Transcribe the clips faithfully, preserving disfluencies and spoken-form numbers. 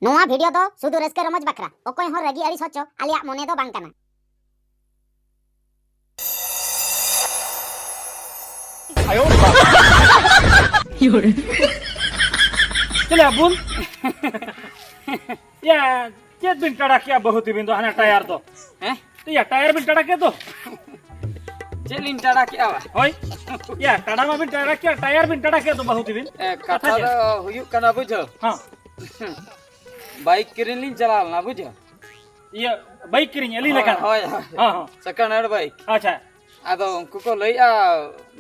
ᱱᱚᱣᱟ ᱵᱷᱤᱰᱤᱭᱳ ᱫᱚ ᱥᱩᱫᱷᱩ ᱨᱟᱹᱥᱠᱟᱹ ᱨᱚᱢᱚᱡᱽ ᱵᱟᱠᱷᱨᱟ, ᱚᱠᱚᱭ ᱦᱚᱸ ᱨᱟᱹᱜᱤ ᱟᱹᱲᱤᱥ ᱦᱚᱪᱚ ᱟᱞᱮᱭᱟᱜ ᱢᱚᱱᱮ ᱫᱚ ᱵᱟᱝ ᱠᱟᱱᱟ᱾ ᱪᱮᱞᱮ ᱟᱵᱩᱱ? ᱭᱟ, ᱪᱮᱫ ᱵᱤᱱ ᱴᱟᱲᱟ ᱠᱮᱜᱼᱟ ᱵᱟᱹᱦᱩ ᱛᱤᱵᱤᱱ ᱫᱚ ᱦᱟᱱᱟ ᱴᱟᱭᱟᱨ ᱫᱚ? ᱦᱮᱸ? ᱭᱟ, ᱴᱟᱭᱟᱨ ᱵᱤᱱ ᱴᱟᱲᱟ ᱠᱮᱫ ᱫᱚ? ᱪᱮᱫ ᱞᱤᱧ ᱴᱟᱲᱟ ᱠᱮᱜᱼᱟ ᱵᱟ? ᱦᱳᱭ᱾ ᱭᱟ, ᱴᱟᱲᱟ ᱢᱟᱵᱤᱱ ᱴᱟᱲᱟ ᱠᱮᱜᱼᱟ, ᱴᱟᱭᱟᱨ ᱵᱤᱱ ᱴᱟᱲᱟ ᱠᱮᱫ ᱫᱚ ᱵᱟᱹᱦᱩ ᱛᱤᱵᱤᱱ? ᱮ, ᱠᱟᱛᱷᱟ ᱠᱟᱛᱷᱟ ᱪᱮᱫ? ᱫᱚ ᱦᱩᱭᱩᱜ ᱠᱟᱱᱟ, ᱵᱩᱡᱷᱟᱹᱣ᱾ ᱦᱚᱸ᱾ ᱵᱟᱭᱤᱠ ᱠᱤᱨᱤᱧ ᱞᱤᱧ ᱪᱟᱞᱟᱣ ᱞᱮᱱᱟ, ᱵᱩᱡᱷᱟᱹᱣ᱾ ᱤᱭᱟᱹ, ᱵᱟᱭᱤᱠ ᱠᱤᱨᱤᱧ ᱟᱹᱞᱤᱧ ᱦᱳᱭ, ᱞᱮᱠᱟᱱᱟᱜ? ᱦᱳᱭ, ᱦᱳᱭ᱾ ᱦᱚᱸ, ᱦᱚᱸ᱾ Second hand bike. ᱟᱪᱪᱷᱟ᱾ ᱟᱫᱚ ᱩᱱᱠᱩ ᱠᱚ ᱞᱟᱹᱭᱮᱜᱼᱟ,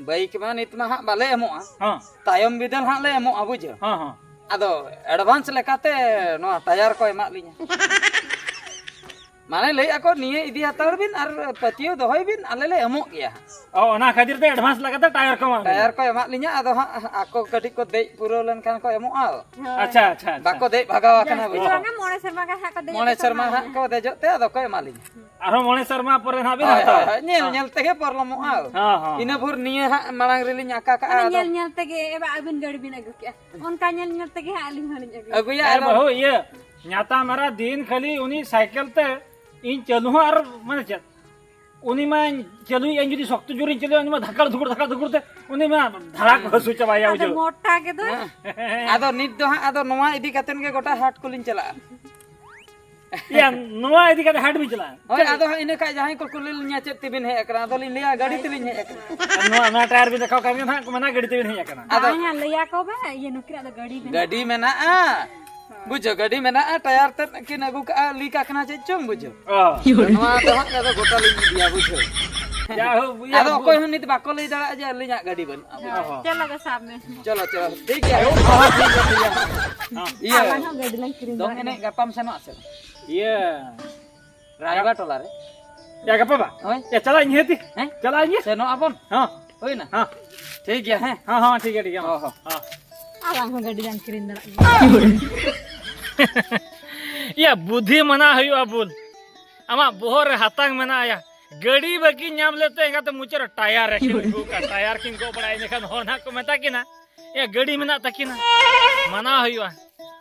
ᱵᱟᱭᱤᱠ ᱢᱟ ᱱᱤᱛ ᱢᱟ ᱦᱟᱸᱜ ᱵᱟᱞᱮ ᱮᱢᱚᱜᱼᱟ᱾ ᱦᱚᱸ᱾ ᱛᱟᱭᱚᱢ ᱵᱤᱫᱟᱹᱞ ᱦᱟᱸᱜ ᱞᱮ ᱮᱢᱚᱜᱼᱟ, ᱵᱩᱡᱷᱟᱹᱣ᱾ ᱦᱚᱸ, ᱦᱚᱸ᱾ ᱟᱫᱚ ᱮᱰᱵᱷᱟᱱᱥ ᱞᱮᱠᱟᱛᱮ ᱱᱚᱣᱟ ᱴᱟᱭᱟᱨ ᱠᱚ ᱮᱢᱟᱜ ᱞᱤᱧᱟ᱾ ᱢᱟᱱᱮ ᱞᱟᱹᱭᱮᱜᱼᱟ ᱠᱚ, "ᱱᱤᱭᱟᱹ ᱤᱫᱤ ᱦᱟᱛᱟᱲ ᱵᱤᱱ ᱟᱨ ᱯᱟᱹᱛᱭᱟᱹᱣ ᱫᱚᱦᱚᱭ ᱵᱤᱱ, ᱟᱞᱮ ᱞᱮ ᱮᱢᱚᱜ ᱜᱮᱭᱟ ᱦᱟᱸᱜ᱾" ᱚ, ᱚᱱᱟ ᱠᱷᱟᱹᱛᱤᱨ ᱛᱮ ᱮᱰᱵᱷᱟᱱᱥ ᱞᱮᱠᱟᱛᱮ ᱴᱟᱭᱟᱨ ᱠᱚ ᱮᱢᱟᱜ ᱵᱤᱱᱟ? ᱴᱟᱭᱟᱨ ᱠᱚ ᱮᱢᱟᱜ ᱞᱤᱧᱟ, ᱟᱫᱚ ᱦᱟᱸᱜ ᱟᱠᱚ ᱠᱟᱹᱴᱤᱡ ᱠᱚ ᱫᱮᱡ ᱯᱩᱨᱟᱹᱣ ᱞᱮᱱᱠᱷᱟᱱ ᱠᱚ ᱮᱢᱚᱜᱼᱟ᱾ ᱦᱳᱭ᱾ ᱟᱪᱪᱷᱟ, ᱟᱪᱪᱷᱟ, ᱟᱪᱪᱷᱟ᱾ ᱵᱟᱠᱚ ᱫᱮᱡ ᱵᱷᱟᱜᱟᱣ ᱟᱠᱟᱱᱟ, ᱡᱟᱹᱥᱛᱤ ᱵᱩᱡᱷᱟᱹᱣ᱾ ᱵᱟᱝᱟ, ᱢᱚᱬᱮ ᱥᱮᱨᱢᱟ ᱜᱟᱱ ᱦᱟᱸᱜ ᱠᱚ ᱫᱮᱡᱚᱜ ᱢᱚᱬᱮ ᱛᱟᱠᱚ ᱥᱮᱨᱢᱟ ᱢᱟ᱾ ᱦᱟᱸᱜ ᱠᱚ ᱫᱮᱡᱚᱜ ᱛᱮ ᱟᱫᱚ ᱠᱚ ᱮᱢᱟ ᱞᱤᱧᱟ᱾ ᱟᱨᱦᱚᱸ ᱢᱚᱬᱮ ᱥᱮᱨᱢᱟ ᱯᱚᱨᱮ ᱦᱟᱸᱜ ᱵᱤᱱ ᱦᱳᱭ, ᱦᱟᱛᱟᱣᱟ? ᱦᱳᱭ, ᱦᱳᱭ, ᱧᱮᱞ, ᱦᱚᱸ᱾ ᱧᱮᱞ ᱛᱮᱜᱮ ᱯᱚᱨᱞᱚᱢᱚᱜᱼᱟ᱾ ᱦᱚᱸ, ᱦᱚᱸ᱾ ᱤᱱᱟᱹ ᱵᱷᱳᱨ ᱱᱤᱭᱟᱹ ᱦᱟᱸᱜ ᱢᱟᱲᱟᱝ ᱨᱮᱞᱤᱧ ᱟᱠᱟ ᱠᱟᱜᱼᱟ, ᱢᱟᱱᱮ ᱟᱫᱚ ᱧᱮᱞ ᱛᱮᱜᱮ, ᱮ ᱵᱟ, ᱟᱹᱵᱤᱱ ᱜᱟᱹᱰᱤ ᱵᱤᱱ ᱟᱹᱜᱩ ᱠᱮᱜᱼᱟ᱾ ᱚᱱᱠᱟ ᱧᱮᱞ ᱧᱮᱞ ᱛᱮᱜᱮ ᱦᱟᱸᱜ ᱟᱹᱞᱤᱧ ᱦᱚᱸᱞᱤᱧ ᱟᱹᱜᱩᱭᱟ᱾ ᱟᱹᱜᱩᱭᱟ, ᱮ ᱟᱫᱚ ᱵᱟᱹᱦᱩ, ᱤᱭᱟᱹ, ᱧᱟᱛᱟ ᱢᱟᱨᱟ ᱫᱤᱱ ᱠᱷᱟᱹᱞᱤ ᱩᱱᱤ ᱥᱟᱭᱠᱮᱞ ᱛᱮ ᱤᱧ ᱪᱟᱹᱞᱩ ᱦᱚᱸ ᱟᱨ, ᱢᱟᱱᱮ ᱪᱮᱫ, ᱩᱱᱤ ᱢᱟ ᱪᱟᱹᱞᱩᱭᱮᱫ ᱟᱹᱧ, ᱡᱩᱫᱤ ᱥᱚᱠᱛᱚ ᱡᱳᱨᱤᱧ ᱪᱟᱹᱞᱩᱭᱟ, ᱩᱱᱤ ᱢᱟ ᱫᱷᱟᱠᱟᱲ ᱫᱷᱩᱠᱩᱲ, ᱫᱷᱟᱠᱟᱲ ᱫᱷᱩᱠᱩᱲ ᱛᱮ ᱩᱱᱤ ᱢᱟ ᱫᱷᱟᱲᱟ ᱠᱚ ᱦᱟᱹᱥᱩ ᱪᱟᱵᱟᱭᱟ, ᱟᱫᱚ ᱵᱩᱡᱷᱟᱹᱣ᱾ ᱢᱚᱴᱟ ᱜᱮᱫᱚᱭ᱾ ᱦᱮᱸ᱾ ᱟᱫᱚ ᱱᱤᱛ ᱫᱚ ᱦᱟᱸᱜ, ᱟᱫᱚ ᱱᱚᱣᱟ ᱤᱫᱤ ᱠᱟᱛᱮᱫ ᱜᱮ ᱜᱚᱴᱟ ᱦᱟᱴ ᱠᱚᱞᱤᱧ ᱪᱟᱞᱟᱜᱼᱟ᱾ ᱭᱟ, ᱱᱚᱣᱟ ᱤᱫᱤ ᱠᱟᱛᱮ ᱦᱟᱴ ᱵᱤᱱ ᱪᱟᱞᱟᱜᱼᱟ? ᱦᱳᱭ, ᱟᱫᱚ ᱦᱟᱸᱜ ᱤᱱᱟᱹ ᱠᱷᱟᱡ ᱡᱟᱦᱟᱸᱭ ᱠᱚᱠᱚ ᱞᱟᱹᱭ ᱞᱤᱧᱟ, "ᱪᱮᱫ ᱛᱮᱵᱤᱱ ᱦᱮᱡ ᱟᱠᱟᱱᱟ?" ᱟᱫᱚᱞᱤᱧ ᱞᱟᱹᱭᱟ, "ᱜᱟᱹᱰᱤ ᱛᱮᱞᱤᱧ ᱦᱮᱡ ᱟᱠᱟᱱᱟ᱾" ᱟᱨ ᱱᱚᱣᱟ, ᱱᱚᱣᱟ ᱴᱟᱭᱟᱨ ᱵᱤᱱ ᱨᱟᱠᱟᱵ ᱠᱟᱱ ᱜᱮ ᱦᱟᱸᱜ, ᱠᱚ ᱢᱮᱱᱟ, "ᱜᱟᱹᱰᱤ ᱛᱮᱵᱤᱱ ᱦᱮᱡ ᱟᱠᱟᱱᱟ?" ᱟᱫᱚ ᱵᱟᱝ ᱦᱟᱸᱜ, ᱞᱟᱹᱭᱟ ᱠᱚ ᱵᱮ, ᱤᱭᱟᱹ, ᱱᱩᱠᱤᱱᱟᱜ ᱫᱚ ᱜᱟᱹᱰᱤ ᱢᱮᱱᱟᱜᱼᱟ᱾ ᱜᱟᱹᱰᱤ ᱢᱮᱱᱟᱜᱼᱟ, ᱴᱟᱭᱟᱨ ᱛᱮᱫ ᱠᱤᱱ ᱟᱹᱜᱩ ᱠᱟᱜᱼᱟ, ᱞᱤᱠ ᱟᱠᱟᱱᱟ ᱪᱮᱫ ᱪᱚᱝ, ᱵᱩᱡᱷᱟᱹᱣ᱾ ᱚ᱾ ᱱᱚᱣᱟ ᱫᱚ ᱦᱟᱸᱜ ᱟᱫᱚ ᱜᱚᱴᱟ ᱞᱤᱧ ᱤᱫᱤᱭᱟ, ᱵᱩᱡᱷᱟᱹᱣ᱾ ᱡᱟᱭᱦᱳᱠ, ᱤᱭᱟᱹ, ᱟᱫᱚ ᱚᱠᱚᱭ ᱦᱚᱸ ᱱᱤᱛ ᱵᱟᱠᱚ ᱞᱟᱹᱭ ᱫᱟᱲᱮᱭᱟᱜᱼᱟ ᱡᱮ ᱟᱹᱞᱤᱧᱟᱜ ᱜᱟᱹᱰᱤ ᱵᱟᱹᱱᱩᱜᱼᱟ, ᱵᱩᱡᱷᱟᱹᱣ᱾ ᱦᱚᱸ᱾ ᱪᱚᱞᱚ, ᱪᱚᱞᱚ, ᱴᱷᱤᱠ ᱜᱮᱭᱟ᱾ ᱦᱚᱸ, ᱴᱷᱤᱠ ᱜᱮᱭᱟ, ᱴᱷᱤᱠ ᱜᱮᱭᱟ᱾ ᱤᱭᱟᱹ, ᱟᱞᱟᱝ ᱦᱚᱸ ᱜᱟᱹᱰᱤ ᱞᱟᱝ ᱠᱤᱨᱤᱧ ᱫᱚᱝ ᱫᱟᱲᱮᱭᱟᱜ ᱮᱱᱮᱡ ᱠᱟᱱᱟ᱾ ᱜᱟᱯᱟᱢ ᱥᱮᱱᱚᱜᱼᱟ ᱥᱮ ᱵᱟᱝ? ᱤᱭᱟᱹ᱾ ᱨᱟᱭᱜᱟ ᱴᱚᱞᱟ ᱨᱮ᱾ ᱭᱟ, ᱜᱟᱯᱟ ᱵᱟ? ᱦᱳᱭ᱾ ᱭᱟ, ᱪᱟᱞᱟᱜ ᱟᱹᱧ, ᱦᱮᱸ ᱛᱤ? ᱦᱮᱸ? ᱪᱟᱞᱟᱜ ᱟᱹᱧ᱾ ᱥᱮᱱᱚᱜ ᱟᱵᱚᱱ᱾ ᱦᱚᱸ᱾ ᱦᱩᱭᱱᱟ? ᱦᱚᱸ᱾ ᱴᱷᱤᱠ ᱜᱮᱭᱟ, ᱦᱮᱸ? ᱦᱚᱸ, ᱦᱚᱸ, ᱴᱷᱤᱠ ᱜᱮᱭᱟ, ᱴᱷᱤᱠ ᱜᱮᱭᱟ, ᱢᱟ᱾ ᱦᱚᱸ, ᱦᱚᱸ᱾ ᱦᱚᱸ᱾ ᱟᱞᱟᱝ ᱦᱚᱸ ᱜᱟᱹᱰᱤ ᱞᱟᱝ ᱠᱤᱨᱤᱧ ᱫᱟᱲᱮᱭᱟᱜ ᱜᱮᱭᱟ᱾ ᱭᱟ, ᱵᱩᱫᱷᱤ ᱢᱟᱱᱟ ᱦᱩᱭᱩᱜᱼᱟ, ᱵᱩᱞ᱾ ᱟᱢᱟᱜ ᱵᱚᱦᱚᱜ ᱨᱮ ᱦᱟᱛᱟᱝ ᱢᱮᱱᱟᱜᱼᱟ, ᱭᱟ᱾ ᱜᱟᱹᱰᱤ ᱵᱟᱹᱠᱤᱱ ᱧᱟᱢ ᱞᱮᱫ ᱛᱮ ᱮᱸᱜᱟᱛᱮ ᱢᱩᱪᱟᱹᱫ ᱨᱮ ᱴᱟᱭᱟᱨ ᱨᱮ ᱠᱤᱱ ᱟᱹᱜᱩ ᱠᱟᱜᱼᱟ᱾ ᱴᱟᱭᱟᱨ ᱠᱤᱱ ᱜᱚᱜ ᱵᱟᱲᱟᱭᱟ, ᱤᱱᱟᱹᱠᱷᱟᱱ ᱦᱚᱲ ᱱᱟᱦᱟᱜ ᱠᱚ ᱢᱮᱛᱟ ᱠᱤᱱᱟ, ᱭᱟ, ᱜᱟᱹᱰᱤ ᱢᱮᱱᱟᱜ ᱛᱟᱹᱠᱤᱱᱟ᱾ ᱢᱟᱱᱟᱣ ᱦᱩᱭᱩᱜᱼᱟ᱾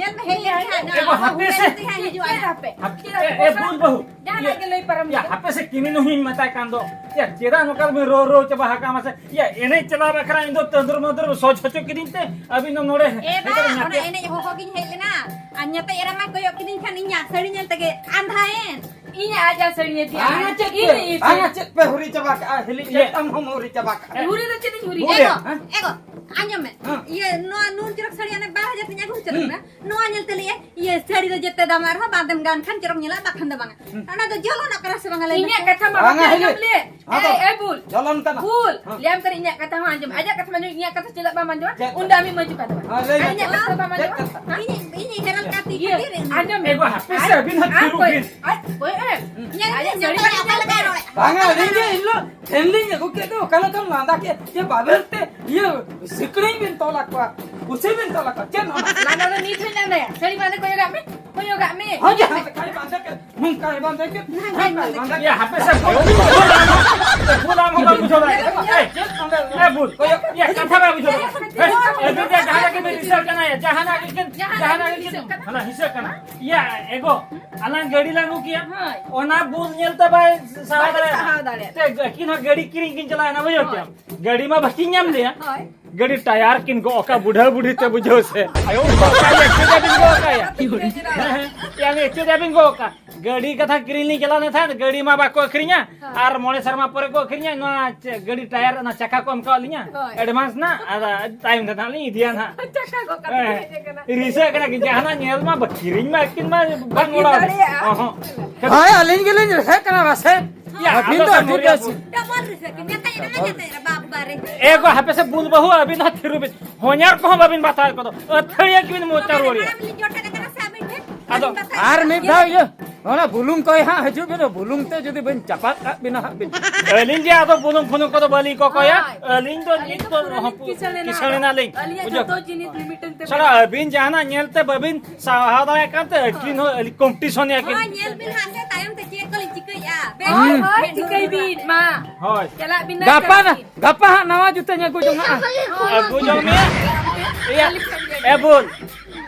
ᱧᱮᱞ ᱢᱮ, ᱦᱮᱡ ᱞᱮᱱ ᱠᱷᱟᱱ ᱮ ᱜᱚ, ᱦᱟᱯᱮ ᱥᱮ᱾ ᱦᱤᱡᱩᱜᱼᱟ᱾ ᱪᱮᱫ ᱦᱟᱯᱮ? ᱦᱟᱯᱮ, ᱪᱮᱫ ᱮ, ᱦᱟᱯᱮ? ᱮ, ᱵᱩᱞ ᱵᱟᱹᱦᱩ᱾ ᱡᱟᱦᱟᱱᱟᱜ ᱜᱮ ᱞᱟᱹᱭ ᱯᱟᱨᱚᱢ ᱭᱟ, ᱢᱮ᱾ ᱦᱟᱯᱮ ᱥᱮ, ᱠᱤᱢᱤᱱ ᱦᱚᱸᱧ ᱢᱮᱛᱟᱭ ᱠᱟᱱ ᱫᱚ᱾ ᱭᱟ, ᱪᱮᱫᱟᱜ ᱱᱚᱝᱠᱟ ᱫᱚᱵᱤᱱ ᱨᱚ ᱨᱚ ᱪᱟᱵᱟ ᱟᱠᱟᱫᱼᱟ ᱢᱟᱥᱮ? ᱭᱟ, ᱮᱱᱮᱡ ᱪᱟᱞᱟᱣ ᱵᱟᱠᱷᱨᱟ ᱤᱧ ᱫᱚ ᱛᱟᱹᱫᱩᱨ ᱢᱟᱹᱫᱩᱨ ᱥᱚᱡᱽ ᱦᱚᱪᱚ ᱠᱤᱫᱤᱧ ᱛᱮ ᱟᱹᱵᱤᱱ ᱫᱚ ᱱᱚᱰᱮ ᱮ ᱦᱮᱡ ᱵᱟ, ᱠᱟᱛᱮ ᱚᱱᱟ ᱧᱟᱯᱮ᱾ ᱮᱱᱮᱡ ᱦᱚᱦᱚ ᱜᱤᱧ ᱦᱮᱡ ᱞᱮᱱᱟ᱾ ᱟᱨ ᱧᱟᱛᱮ ᱮᱨᱟ ᱢᱟ ᱠᱚᱭᱚᱜ ᱠᱤᱫᱤᱧ ᱠᱷᱟᱱ ᱤᱧᱟᱜ ᱥᱟᱹᱲᱤ ᱧᱮᱞ ᱛᱮᱜᱮ ᱟᱸᱫᱷᱟᱭᱮᱱ᱾ ᱤᱧᱟᱜ ᱟᱡᱟᱜ ᱥᱟᱹᱲᱤ ᱧᱮᱞ ᱛᱮ ᱟᱸᱫᱷᱟᱭᱮᱱ᱾ ᱵᱟᱝᱟ, ᱪᱮᱫ ᱯᱮ, ᱤᱧ ᱤᱪᱟᱹ᱾ ᱵᱟᱝᱟ, ᱪᱮᱫ ᱯᱮ ᱦᱩᱨᱤ ᱪᱟᱵᱟ ᱠᱟᱜᱼᱟ? ᱦᱤᱞᱤ ᱤᱭᱟᱹ᱾ ᱪᱮᱫ ᱛᱟᱢ ᱦᱚᱸᱢ ᱦᱩᱨᱤ ᱪᱟᱵᱟ ᱠᱟᱜᱼᱟ? ᱦᱩᱨᱤ ᱫᱚ ᱪᱮᱫ ᱤᱧ ᱦᱩᱨᱤᱭᱟ? ᱵᱩᱞ᱾ ᱮᱜᱚ, ᱦᱮᱸ? ᱮᱜᱚ, ᱟᱸᱡᱚᱢ ᱢᱮ᱾ ᱦᱮᱸ᱾ ᱤᱭᱟᱹ, ᱱᱚᱣᱟ ᱱᱩᱱ ᱪᱚᱨᱚᱠ ᱥᱟᱹᱲᱤ ᱦᱟᱱᱮ ᱵᱟᱨ ᱦᱟᱡᱟᱨ ᱛᱤᱧ ᱟᱹᱜᱩ ᱦᱚᱪᱚ ᱞᱮᱫ ᱦᱩᱸ᱾ ᱢᱮ᱾ ᱱᱚᱣᱟ ᱧᱮᱞ ᱛᱮ ᱞᱟᱹᱭᱟᱭ, ᱤᱭᱟᱹ, ᱥᱟᱹᱲᱤ ᱫᱚ ᱡᱮᱛᱮ ᱫᱟᱢᱟᱜ ᱨᱮᱦᱚᱸ ᱵᱟᱝ ᱫᱮᱢ ᱜᱟᱱ ᱠᱷᱟᱱ ᱪᱚᱨᱚᱠ ᱧᱮᱞᱚᱜᱼᱟ, ᱵᱟᱠᱷᱟᱱ ᱫᱚ ᱵᱟᱝᱟ᱾ ᱦᱩᱸ᱾ ᱚᱱᱟ ᱫᱚ ᱡᱚᱞᱚᱱᱚᱜ ᱠᱟᱱᱟ ᱥᱮ ᱵᱟᱝᱟ ᱞᱟᱹᱭ ᱢᱮ? ᱤᱧᱟᱜ ᱠᱟᱛᱷᱟ ᱢᱟ ᱵᱟᱝᱟ, ᱵᱟᱢ ᱟᱸᱡᱚᱢ ᱦᱤᱞᱤ᱾ ᱞᱮᱫ᱾ ᱟᱫᱚ ᱮ, ᱮ, ᱵᱩᱞ, ᱡᱚᱞᱚᱱ ᱠᱟᱱᱟ᱾ ᱵᱩᱞ, ᱦᱮᱸ᱾ ᱞᱟᱹᱭᱟᱢ ᱠᱟᱹᱱᱟᱹᱧ, ᱤᱧᱟᱜ ᱠᱟᱛᱷᱟ ᱦᱚᱸ ᱟᱸᱡᱚᱢ᱾ ᱟᱡᱟᱜ ᱠᱟᱛᱷᱟ ᱢᱟ ᱟᱸᱡᱚᱢ, ᱤᱧᱟᱜ ᱠᱟᱛᱷᱟ ᱪᱮᱫᱟᱜ ᱵᱟᱢ ᱟᱸᱡᱚᱢᱟ? ᱪᱮᱫ ᱩᱱᱫᱚ ᱠᱟᱛᱷᱟ? ᱟᱢᱤᱡ ᱢᱟᱹᱡᱷᱤ ᱯᱟᱦᱴᱟ ᱵᱟᱝ᱾ ᱦᱮᱸ, ᱞᱟᱹᱭ ᱟᱨ ᱢᱮ᱾ ᱤᱧᱟᱜ ᱠᱟᱛᱷᱟ ᱫᱚ ᱵᱟᱢ ᱪᱮᱫ ᱟᱸᱡᱚᱢᱟ? ᱠᱟᱛᱷᱟ? ᱦᱮᱸ? ᱤᱧᱤᱧ, ᱤᱧᱤᱧ ᱦᱮᱨᱮᱞ ᱠᱟᱛᱮ ᱤᱭᱟᱹ, ᱠᱷᱟᱹᱛᱤᱨ ᱮᱱᱟ᱾ ᱟᱸᱡᱚᱢ ᱢᱮ᱾ ᱮ ᱜᱚ, ᱦᱟᱯᱮ ᱥᱮ, ᱟᱹᱵᱤᱱ ᱦᱚᱸ ᱟᱨ ᱛᱷᱤᱨᱚᱜ ᱠᱚᱭ, ᱵᱤᱱ᱾ ᱟᱡ ᱠᱚᱭ, ᱮ, ᱦᱩᱸ᱾ ᱤᱧᱟᱜ ᱧᱮᱞ ᱥᱟᱹᱲᱤ ᱢᱮ, ᱵᱟᱹᱧ ᱚᱠᱟ ᱞᱮᱠᱟᱭ ᱨᱚᱲᱮᱫ᱾ ᱵᱟᱝᱟ, ᱟᱹᱞᱤᱧ ᱜᱮ ᱤᱧ ᱫᱚ ᱴᱷᱮᱱ ᱞᱤᱧ ᱟᱹᱜᱩ ᱠᱮᱫ ᱫᱚ, ᱚᱠᱟ ᱞᱮᱠᱟᱢ ᱞᱟᱸᱫᱟ ᱠᱮᱫ ᱡᱮ ᱵᱟᱵᱮᱨ ᱛᱮ ᱤᱭᱟᱹ ᱥᱤᱠᱲᱤ ᱵᱤᱱ ᱛᱚᱞ ᱟᱠᱚᱣᱟ, ᱠᱩᱥᱤ ᱵᱤᱱ ᱛᱚᱞ ᱟᱠᱚᱣᱟ, ᱪᱮᱫ ᱚᱱᱟ? ᱞᱟᱸᱫᱟ ᱫᱚ ᱱᱤᱛ ᱦᱚᱸᱧ ᱞᱟᱸᱫᱟᱭᱟ᱾ ᱥᱟᱹᱲᱤ ᱵᱟᱸᱫᱮ ᱠᱚᱭᱚᱜᱟᱜ ᱢᱮ, ᱠᱚᱭᱚᱜᱟᱜ ᱢᱮ᱾ ᱦᱳᱭ, ᱡᱟᱦᱟᱸ ᱞᱮᱠᱟᱭ ᱵᱟᱸᱫᱮ ᱠᱮᱫ, ᱱᱚᱝᱠᱟᱭ ᱵᱟᱸᱫᱮ ᱠᱮᱫ, ᱦᱟᱝᱠᱟᱭ ᱵᱟᱸᱫᱮ ᱠᱮᱫ᱾ ᱮᱭᱟ, ᱦᱟᱯᱮ ᱥᱮ, ᱵᱩᱞ, ᱵᱩᱞ, ᱵᱩᱞ, ᱟᱢ ᱦᱚᱸ ᱵᱟᱢ ᱵᱩᱡᱷᱟᱹᱣ ᱫᱟᱲᱮᱭᱟᱜ ᱠᱟᱱᱟ᱾ ᱮᱭ, ᱪᱮᱫ ᱚᱸᱰᱮ? ᱮ, ᱵᱩᱞ᱾ ᱠᱚᱭᱚᱜ᱾ ᱮᱭᱟ, ᱠᱟᱛᱷᱟ ᱵᱟᱭ ᱵᱩᱡᱷᱟᱹᱣ ᱫᱟᱲᱮᱭᱟᱜ ᱠᱟᱱᱟ᱾ ᱦᱮᱸ, ᱟᱹᱵᱤᱱ ᱫᱚ ᱡᱟᱦᱟᱸ ᱞᱮᱠᱟ ᱵᱤᱱ ᱨᱤᱥᱟᱹᱜ ᱠᱟᱱᱟ, ᱡᱟᱦᱟᱱᱟᱜ ᱜᱮ ᱠᱤᱱ, ᱡᱟᱦᱟᱱᱟᱜ ᱡᱟᱦᱟᱱᱟᱜ ᱜᱮ ᱜᱮ ᱠᱤᱱ, ᱦᱤᱥᱟᱹᱜ ᱠᱟᱱᱟ᱾ ᱦᱟᱱᱟ ᱦᱤᱥᱟᱹᱜ ᱠᱟᱱᱟ᱾ ᱮᱭᱟ, ᱮ ᱜᱚ, ᱟᱞᱟᱝ ᱜᱟᱹᱰᱤ ᱞᱟᱝ ᱟᱹᱜᱩ ᱠᱮᱭᱟ᱾ ᱦᱳᱭ᱾ ᱚᱱᱟ ᱵᱩᱞ ᱧᱮᱞ ᱛᱮ ᱵᱟᱭ ᱥᱟᱦᱟᱣ ᱵᱟᱭ ᱫᱟᱲᱮᱭᱟᱜᱼᱟ᱾ ᱥᱟᱦᱟᱣ ᱫᱟᱲᱮᱭᱟᱜᱼᱟ᱾ ᱛᱮ ᱟᱹᱠᱤᱱ ᱦᱚᱸ ᱜᱟᱹᱰᱤ ᱠᱤᱨᱤᱧ ᱠᱤᱱ ᱪᱟᱞᱟᱣᱮᱱᱟ, ᱵᱩᱡᱷᱟᱹᱣ ᱦᱳᱭ᱾ ᱠᱮᱭᱟᱢ᱾ ᱜᱟᱹᱰᱤ ᱢᱟ ᱵᱟᱹᱠᱤᱱ ᱧᱟᱢ ᱞᱮᱭᱟ᱾ ᱦᱳᱭ᱾ ᱜᱟᱹᱰᱤ ᱴᱟᱭᱟᱨ ᱠᱤᱱ ᱜᱚᱜ ᱟᱠᱟᱫ ᱵᱩᱰᱷᱟᱹ ᱵᱩᱰᱷᱤ ᱛᱮ, ᱵᱩᱡᱷᱟᱹᱣ ᱥᱮ᱾ ᱟᱭᱳ ᱵᱟᱵᱟ᱾ ᱮᱠᱪᱩᱭᱮᱞᱤ ᱵᱤᱱ ᱜᱚᱜ ᱟᱠᱟᱫ ᱭᱟ᱾ ᱦᱮᱸ, ᱦᱮᱸ᱾ ᱭᱟ, ᱮᱠᱪᱩᱭᱮᱞᱤ ᱵᱤᱱ ᱜᱚᱜ ᱟᱠᱟᱫ᱾ ᱜᱟᱹᱰᱤ ᱠᱟᱛᱷᱟ ᱠᱤᱨᱤᱧ ᱞᱤᱧ ᱪᱟᱞᱟᱣ ᱞᱮᱱ ᱛᱟᱦᱮᱸᱫ, ᱜᱟᱹᱰᱤ ᱢᱟ ᱵᱟᱠᱚ ᱟᱹᱠᱷᱨᱤᱧᱟ᱾ ᱦᱮᱸ᱾ ᱟᱨ ᱢᱚᱬᱮ ᱥᱮᱨᱢᱟ ᱯᱚᱨᱮ ᱠᱚ ᱟᱹᱠᱷᱨᱤᱧᱟ᱾ ᱱᱚᱣᱟ ᱪᱮᱫ, ᱜᱟᱹᱰᱤ ᱴᱟᱭᱟᱨ, ᱚᱱᱟ ᱪᱟᱠᱟ ᱠᱚ ᱮᱢ ᱠᱟᱣᱟᱫ ᱞᱤᱧᱟ᱾ ᱦᱳᱭ᱾ ᱮᱰᱵᱷᱟᱱᱥ ᱱᱟᱜ, ᱟᱨ ᱛᱟᱭᱚᱢ ᱛᱮ ᱱᱟᱜ ᱞᱤᱧ ᱤᱫᱤᱭᱟ ᱱᱟᱜ᱾ ᱪᱟᱠᱟ ᱜᱚᱜ ᱠᱟᱛᱮ ᱦᱮᱸ᱾ ᱦᱮᱡ ᱟᱠᱟᱱᱟ᱾ ᱨᱤᱥᱟᱹᱜ ᱠᱟᱱᱟ ᱠᱤᱱ, ᱡᱟᱦᱟᱱᱟᱜ ᱧᱮᱞ ᱢᱟ ᱵᱟ-, ᱠᱤᱨᱤᱧ ᱢᱟ ᱟᱹᱠᱤᱱ ᱢᱟ ᱵᱟᱝ ᱵᱟᱹᱠᱤᱱ ᱚᱲᱟᱜ᱾ ᱫᱟᱲᱮᱭᱟᱜᱼᱟ᱾ ᱚᱦᱚᱸ᱾ ᱦᱳᱭ, ᱟᱹᱞᱤᱧ ᱜᱮᱞᱤᱧ ᱨᱤᱥᱟᱹᱜ ᱠᱟᱱᱟ ᱢᱟᱥᱮ᱾ ᱭᱟ, ᱟᱹᱵᱤᱱ ᱟᱫᱚ ᱫᱚ ᱥᱮ ᱟᱹᱰᱤ ᱢᱩᱨᱜᱟᱹ ᱵᱮᱥ᱾ ᱵᱩᱞ᱾ ᱰᱚᱵᱚᱞ ᱨᱤᱥᱟᱹᱜ ᱠᱤᱱ ᱢᱮᱛᱟᱭ ᱠᱟᱱᱟ, ᱡᱟᱛᱮ ᱨᱮ ᱵᱟᱯ ᱵᱟᱨᱮ᱾ ᱮ ᱜᱚ, ᱦᱟᱯᱮ ᱥᱮ ᱵᱩᱞ ᱵᱟᱹᱦᱩ, ᱟᱹᱵᱤᱱ ᱦᱚᱸ ᱛᱷᱤᱨ ᱵᱤᱱ᱾ ᱦᱚᱧᱟᱨ ᱠᱚᱦᱚᱸ ᱵᱟᱹᱵᱤᱱ ᱵᱟᱛᱟᱣᱮᱫ ᱠᱚᱫᱚ᱾ ᱟᱹᱛᱷᱟᱹᱲᱤᱭᱟᱹ ᱜᱮᱵᱤᱱ ᱢᱚᱪᱟ ᱨᱩᱣᱟᱹᱲᱮᱜᱼᱟ᱾ ᱟᱹᱵᱤᱱ ᱞᱤᱧ ᱡᱚᱴᱮᱫ ᱟᱠᱟᱱᱟ ᱥᱮ ᱟᱹᱵᱤᱱ ᱴᱷᱮᱱ? ᱟᱫᱚ ᱵᱟᱹᱵᱤᱱ ᱵᱟᱛᱟᱣᱮᱫ ᱟᱨ ᱠᱟᱱᱟ? ᱢᱤᱫ ᱫᱷᱟᱣ ᱤᱭᱟᱹ, ᱚᱱᱟ ᱵᱩᱞᱩᱝ ᱠᱚᱭ ᱦᱟᱸᱜ ᱦᱤᱡᱩᱜ ᱵᱤᱱ, ᱵᱩᱞᱩᱝ ᱛᱮ ᱡᱩᱫᱤ ᱵᱟᱹᱧ ᱪᱟᱯᱟᱫ ᱠᱟᱜ ᱵᱤᱱᱟ ᱦᱟᱸᱜ ᱵᱤᱱ᱾ ᱟᱹᱞᱤᱧ ᱡᱮ ᱟᱫᱚ ᱵᱩᱞᱩᱝ ᱯᱷᱩᱞᱩᱝ ᱠᱚᱫᱚ ᱵᱟᱹᱞᱤᱧ ᱠᱚᱠᱚᱭᱟ᱾ ᱦᱳᱭ᱾ ᱟᱹᱞᱤᱧ ᱫᱚ ᱟᱹᱞᱤᱧ ᱱᱤᱛ ᱫᱚ ᱫᱚ ᱯᱩᱨᱟᱹ ᱦᱚᱯᱚ-, ᱞᱤᱧ ᱠᱤᱥᱟᱹᱬ ᱮᱱᱟ᱾ ᱠᱤᱥᱟᱹᱬ ᱮᱱᱟᱞᱤᱧ᱾ ᱟᱹᱞᱤᱧᱟᱜ ᱵᱩᱡᱷᱟᱹᱣ? ᱡᱚᱛᱚ ᱡᱤᱱᱤᱥ ᱞᱤᱢᱤᱴ ᱛᱮ ᱥᱟᱞᱟ, ᱢᱮᱱᱟᱜᱼᱟ᱾ ᱟᱹᱵᱤᱱ ᱡᱟᱦᱟᱱᱟᱜ ᱧᱮᱞ ᱛᱮ ᱵᱟᱹᱵᱤᱱ ᱥᱟᱦᱟᱣ ᱫᱟᱲᱮᱭᱟᱜ ᱠᱟᱱ ᱛᱮ ᱟᱹᱠᱤᱱ ᱦᱚᱸ ᱟᱹᱞᱤᱧ ᱠᱚᱢᱯᱤᱴᱤᱥᱚᱱ ᱮᱫ ᱠᱤᱱ᱾ ᱦᱳᱭ, ᱧᱮᱞ ᱵᱤᱱ ᱦᱟᱸᱜ ᱥᱮ ᱛᱟᱭᱚᱢ ᱛᱮ ᱪᱮᱫ ᱠᱚᱞᱤᱧ ᱪᱤᱠᱟᱹᱭᱮᱫᱼᱟ᱾ ᱵᱮᱥ ᱦᱳᱭ, ᱵᱤᱱ ᱦᱳᱭ, ᱢᱮᱫ ᱪᱤᱠᱟᱹᱭ ᱫᱩᱲᱩᱵ ᱵᱤᱱ ᱢᱟ᱾ ᱦᱳᱭ᱾ ᱪᱟᱞᱟᱜ ᱵᱤᱱ ᱜᱟᱯᱟ ᱱᱟᱜ ᱱᱟ-, ᱪᱟᱞᱟᱜ ᱵᱤᱱ᱾ ᱜᱟᱯᱟ ᱦᱟᱸᱜ ᱱᱟᱣᱟ ᱡᱩᱛᱟᱹᱧ ᱟᱹᱜᱩ ᱡᱚᱝ ᱦᱟᱸᱜ᱾ ᱟᱹᱜᱩ ᱡᱚᱝ ᱢᱮ᱾ ᱮᱭᱟ, ᱮ ᱵᱩᱞ᱾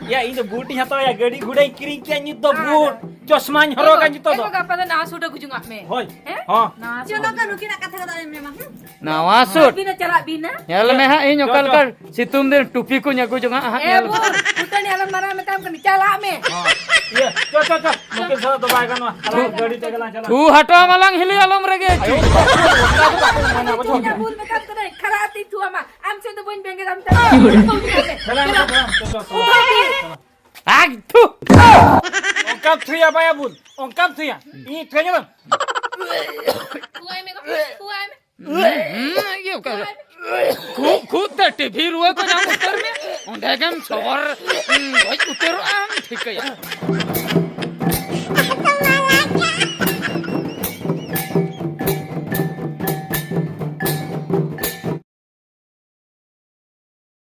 ᱭᱟ, ᱤᱧ ᱫᱚ ᱵᱩᱴ ᱤᱧ ᱦᱟᱛᱟᱣᱟ, ᱭᱟ, ᱜᱟᱹᱰᱤ ᱜᱷᱚᱲᱟᱧ ᱠᱤᱨᱤᱧ ᱠᱮᱭᱟ, ᱱᱤᱛ ᱫᱚ ᱵᱩᱴ, ᱪᱚᱥᱢᱟᱧ ᱦᱚᱨᱚᱜᱟ, ᱱᱤᱛ ᱫᱚ ᱮ ᱵᱩᱴ᱾ ᱜᱟᱯᱟ ᱫᱚ ᱱᱟᱣᱟ ᱥᱩᱴ ᱟᱹᱜᱩ ᱡᱚᱝᱟᱜ ᱢᱮ᱾ ᱦᱳᱭ᱾ ᱦᱮᱸ? ᱦᱚᱸ᱾ ᱱᱟᱣᱟ ᱪᱚᱞᱚ ᱥᱩᱴ᱾ ᱠᱟ, ᱱᱩᱠᱤᱱᱟᱜ ᱠᱟᱛᱷᱟ ᱠᱚᱫᱚ ᱟᱞᱚᱢ ᱧᱟᱢᱟ, ᱦᱩᱸ? ᱱᱟᱣᱟ ᱥᱩᱴ᱾ ᱟᱹᱵᱤᱱ ᱦᱚᱸ ᱪᱟᱞᱟᱜ ᱵᱤᱱ ᱱᱟ᱾ ᱧᱮᱞ ᱢᱮ ᱦᱟᱸᱜ, ᱤᱧ ᱪᱚ, ᱚᱠᱟ ᱪᱚ᱾ ᱞᱮᱠᱟ ᱥᱤᱛᱩᱝ ᱫᱤᱱ ᱴᱩᱯᱤ ᱠᱚᱧ ᱟᱹᱜᱩ ᱡᱚᱝᱟ ᱦᱟᱸᱜ, ᱮ ᱧᱮᱞ ᱵᱩ, ᱢᱮ᱾ ᱯᱷᱩᱴᱟᱹᱱᱤ ᱟᱞᱚᱢ ᱢᱟᱨᱟᱣ ᱢᱮᱛᱟᱢ ᱠᱟᱹᱱᱟᱹᱧ, ᱪᱟᱞᱟᱜ ᱢᱮ᱾ ᱦᱚᱸ᱾ ᱤᱭᱟᱹ, ᱪᱚ, ᱪᱚ, ᱪᱚ᱾ ᱱᱩᱠᱤᱱ ᱥᱟᱞᱟᱜ ᱫᱚ ᱵᱟᱭ ᱜᱟᱱᱚᱜᱼᱟ᱾ ᱟᱞᱟᱝ ᱜᱟᱹᱰᱤ ᱛᱮᱜᱮ ᱞᱟᱝ ᱪᱟᱞᱟᱜᱼᱟ᱾ ᱛᱷᱩ ᱦᱟᱴᱚ ᱟᱢᱟᱞᱟᱝ ᱦᱤᱞᱤ ᱟᱞᱚᱢ ᱨᱮᱜᱮ᱾ ᱟᱭᱳ, ᱚᱱᱠᱟ ᱫᱚ ᱵᱟᱠᱚ ᱢᱟᱱᱟ ᱠᱚ ᱪᱚ᱾ ᱤᱧ ᱵᱩᱞ ᱢᱮᱛᱟᱢ ᱠᱟᱹᱱᱟᱹᱧ, ᱠᱷᱟᱨᱟ ᱛᱤ ᱛᱷᱩ ᱟᱢᱟ᱾ ᱟᱢ ᱥᱮᱫ ᱫᱚ ᱵᱟᱹᱧ ᱵᱮᱸᱜᱮᱫ ᱟᱢ ᱛᱟᱢᱟ᱾ ᱪᱟᱞᱟᱜ ᱢᱮ, ᱪᱚ, ᱪᱚ, ᱪᱚ᱾ ᱟᱜ ᱛᱷᱩ᱾ ᱚᱱᱠᱟᱢ ᱛᱷᱩᱭᱟ ᱵᱟᱭᱟ ᱵᱩᱞ, ᱚᱱᱠᱟᱢ ᱛᱷᱩᱭᱟ᱾ ᱤᱧ ᱛᱷᱩᱭᱟ ᱧᱮᱞᱟᱢ᱾ ᱛᱷᱩᱣᱟᱭ ᱢᱮ ᱜᱚ, ᱛᱷᱩᱣᱟᱭ ᱢᱮ᱾ ᱦᱩᱸ, ᱤᱭᱟᱹ ᱚᱠᱟ ᱨᱮ? ᱠᱷᱩᱜ, ᱠᱷᱩᱜ ᱛᱮ ᱴᱤᱵᱷᱤ ᱨᱩᱣᱟᱹ ᱠᱚ ᱧᱟᱢ ᱩᱛᱟᱹᱨ ᱢᱮ᱾ ᱚᱸᱰᱮ ᱜᱮᱢ ᱥᱚᱵᱚᱨ, ᱩᱸ, ᱜᱚᱡ ᱩᱛᱟᱹᱨᱚᱜ ᱟᱢ, ᱴᱷᱤᱠᱟᱹᱭᱟ᱾